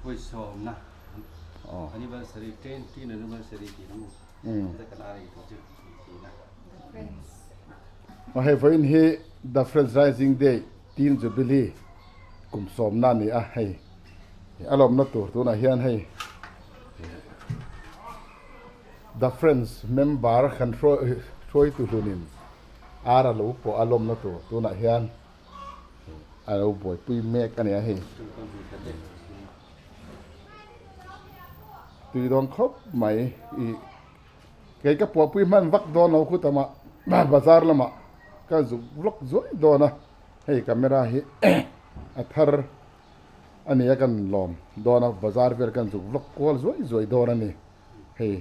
Vawi sawmna anniversary 20 anniversary tih ang te kan ar ei tur chu tih thin a. A hei vawiin hi The Friends Rising Day Teen Jubilee kum sawmna a ni a, hei a lawmna tur tunah hian hei The Friends member kan hruaitu hlunin ar a lo pawh a lawmna tur tunah hian a lo buaipui mek a ni a hei. Tui dawn khawp mai ih kei ka puahpui hman vak dawn lo khut amah bazar lamah ka zuk vlog zuai dawn a hei camera hi a thar a ni a kan lawm dawn a bazar vel kan zuk vlog kual zuai zuai dawn a ni hei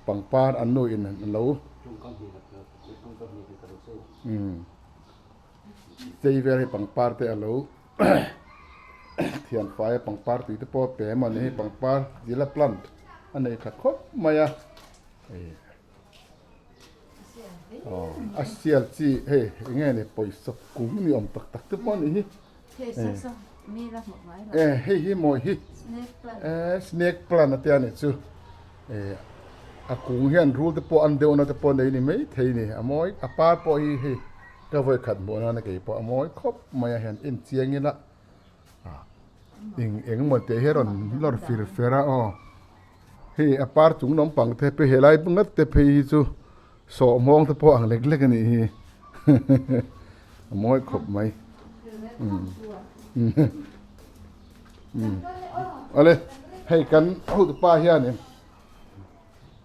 pangpar an nu in an lo Chei vel hi pangpar te a lo thian fai a pangpar tui te pawh a pe emaw ni hei pangpar zila plant a nei tha khawp mai a hei aw a sial chi hei eng nge ni pawisa kung ni awm tak tak te pawh a nih hi e hei hi mawi hi snake plant a tia nih chu eh a kung hian rul te pawh an deuhna te pawh nei ni maithei a ni a mawi a par pawh hi hei ka vawi khat hmuh nana kei pawh a mawi khawp mai a hian en chiang ila ah eng eng emaw tih hi a rawn lawr fir fer a aw hei a par chung lampang te phei helai ngat te phei hi chu sawhmawng te pawh ang lek lek a nih hi a mawi khawp mai umm umm awle hei kan hotupa hianin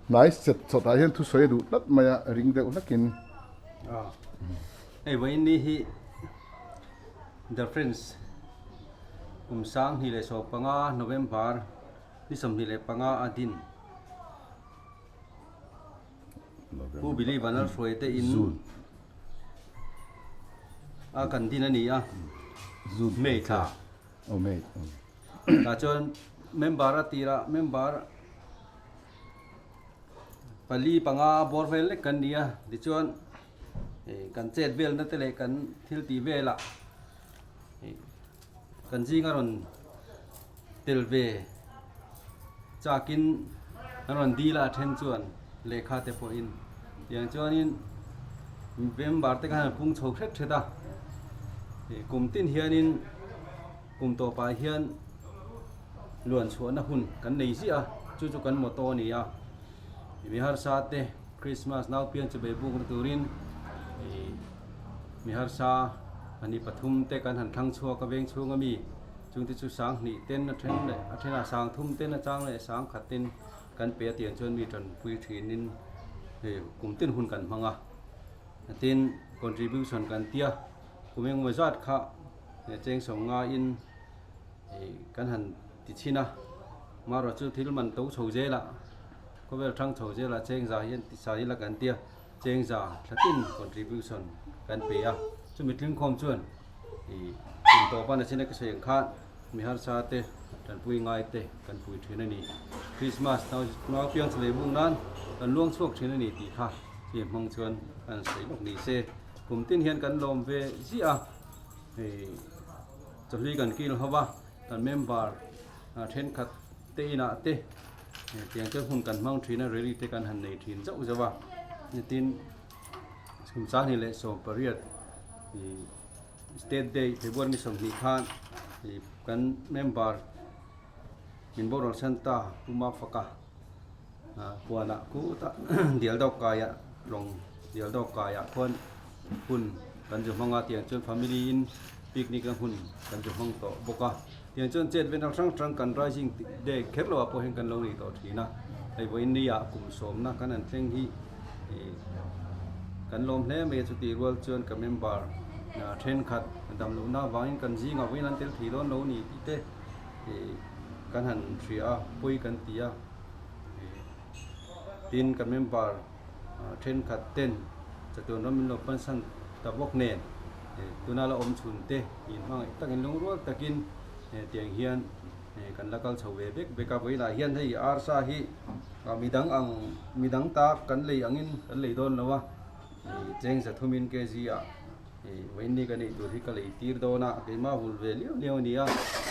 hnai set chawtah hian thusawi a duh tlat mai a ring deuh hlakin. Hei vawiin ni hi The Friends kum 2015 November ni 25 a din. Pu Billy Vanlalhruai te in a kan din a ni a, May thla. Tah chuan member a tirah member pali panga a bawr vel lek kan ni a, tichuan kan chet velna te leh kan thil tih velah Kan zinga rawn tel ve chakin an rawn dil a, a then chuan lehkha te pawhin tiang chuanin member te khan an pung chho hret hret a, kum tin hianin kum tawpah hian luan chhuahna hun kan nei ziah a, chu chu kan motto a ni a, mi harsa te Christmas nau pian chu bei bukna turin Mi harsa pahnih pathum te kan han thlang chhuak a veng chhung ami chungte chu sang hnih ten a then leh a thenah sang thum ten a chang leh sang khat ten kan pe a tiang chuan mi tanpui thinin hei kum tin hun kan hmang a tin contribution kan tia kum engemaw zat kha cheng sawm ngaiin ih kan han ti chhin a marawh chu thil man to chho zelah khawvel thang chho zelah cheng za hian ti sa ila kan tia. Chengza thlatin contribution kan pe a, chumi tlingkhawm chuan ih kum tawp a nachina ka sawi ang khan mi harsa te tanpui ngai te kan pui thin a ni. Christmas nau piang chulei buk nan kan luang chhuak thin a ni tih kha chumi hmang chuan an sawi lawk ni se. Kum tin hian kan lawm ve ziah a, hei chawhlui kan kil ho va, kan member thenkhat te inah te Tiang te hun kan hmang thin a, rally te kan han nei thin zauh zauh a, tin chhum chang leh 18 ih state day February ni 20 khan ih kan member min boral san ta Pu Mafaka ah huanah khutah dial deuh kaiah lawng dial deuh kaiah khuan hun kan zu hmang a tiang chuan family in picnic na hun kan zu hmang tawh bawk a. Tiang chuan chet ven hrang hrang kan rising day kher loh ah pawh hian kan lo nei tawh thin a, hei vawiin ni ah kum sawmna kan han thleng hi ih kan lawm hle mai a, chutih rual chuan ka member thenkhat damlohna avangin kan zingah vawiin an tel thei dawn lo ni tih te ih kan han hria a, pawi kan ti a, ih tin ka member thenkhat ten chatuan ram min lo pansan ta bawk nen tuna la awm chhun te in hmangaih takin lungrual takin tiang hian kan la kal chho ve vek vek a vawilah hian hei arsa hi midang ang midang ta kan lei angin kan lei dawn lo a cheng zathumin kg ah vawiin ni ka neih tur hi ka lei tir dawn a keimah vul ve liau liau a ni a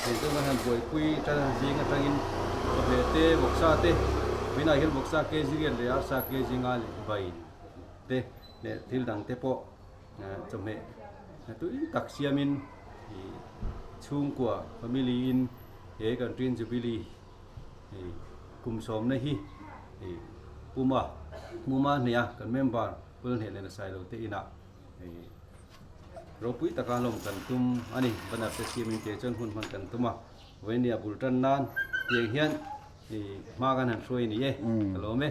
Tiang chuan kan han buaipui tan zing atangin chawhmeh te vawksa te vawiinah hian vawksa kg riat leh arsa kg nga leh bai te leh thil dang te pawh chawhmeh tui tak siamin ih chhungkua family in he kan Twin Jubilee ih kum sawmna hi ih puma hmuma hneha kan member Pulhneh leh Nasailo te inah ih ropui taka hlawm kan tum a ni. Banner te siamin tiang chuan hun hman kan tum a, vawinia bul tan nan tiang hian ih hma kan han hruai a ni e, ka lawm e.